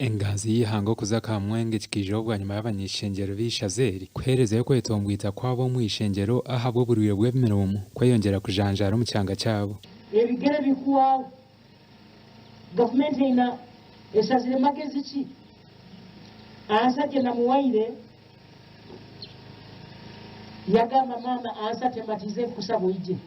Enganzi y'eihanga okuza Kamwenge kikaijaho bwanyima y'abany'ishengyero b'eishaza eri kuheerezayo okwetombwita kwabo omu ishengyero ahabw'oburwaire bw'emiruumu kweyongyera kujanjaara omu kyanga kyabo. Ebigere bikuhwaho. Gavumenti eine eshazire magezi ki? Ansa gye namuwaire yagamba maama ansa tematiize nkukusaba oije.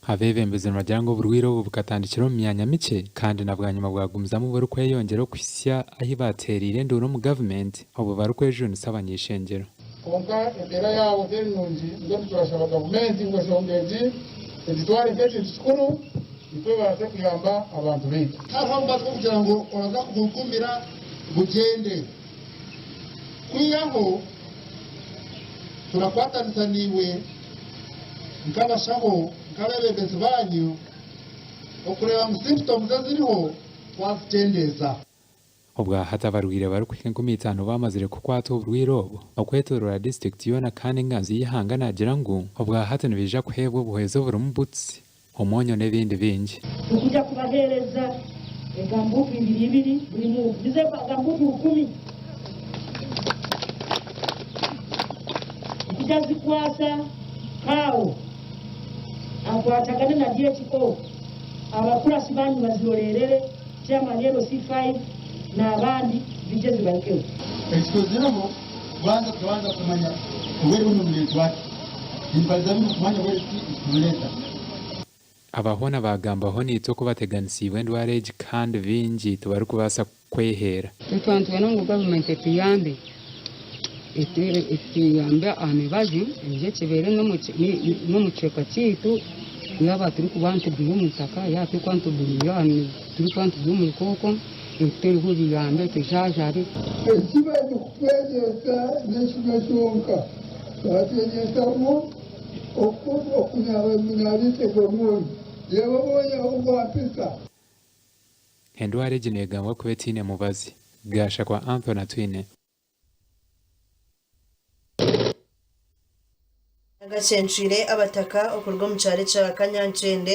Abeebembezi nibagira ngu oburwaire obu bukatandikira omu myanya mikye kandi na bwanyima bwagumizamu burikweyongyera okuhitsya ahi baateereire enduuru omu gavumenti obwo barikwejunisa abany'eishengyero. Kwonka embeera yaabo teri nungi, mbwenu turashaba gavumenti ngu enshonga egi egitware nk'ekintu kikuru nikwo ebaase kuyamba abantu baitu. Hariho omubazi gw'okugira ngu oraza kugugumira gugyende. Kwihaho turakwatanisa naiwe nk'abashaho, nk'abeebembezi baanyu okureeba ngu symptoms eziriho twazikyendeeza. Obwahati abarwaire barikuhika 5000 bamazire kukwatwa oburwaire obu okwetoroora disiturikiti yoona kandi enganzi y'eihanga naagira ngu obwahati nibaija kuheebwa obuhwezi oburimu butsi, omwonyo n'ebindi bingi. Tukuja kubaheereza egambuutu ibiri ibiri buri muntu, nizo gambuutu rukumi. Nkuja zikwasa Kaawo akwatagane na DHO, abakurasi banyu baziroreerere. Chairman LC five n'abandi zije zibahikeho. Ekituzireho kubanza tukabanza kumanya obwire bunu nibureetwa ki. Nimpariza binu kumanya obwire ki ekitubureeta. Aba hoona baagambaho naitwe oku bateganisiibwe endwara egi kandi baingi tibarikubaasa kweheera. Itwe nitwenda ngu gavumenti etuyambe, etuyambe aha mibazi eije ekyebere n'omu kicweka kyaitu yaaba turikuba nitugura omu itaka, yaaba turikuba nitugura omu rukooko etutereho ebiyambe etujanjabe. Eki barikutwegyesa n'ekimwe kyonka, baatwegyesa ngu okunaaba naabiitega omwoyo, reeba omwoyo ahu gwampika. Endwara egi neegambwa kuba etaine mubazi. Gashakwa Anthony Atwine. Agacencwire abataka okuruga omu kyaro ekya Kanyankyende.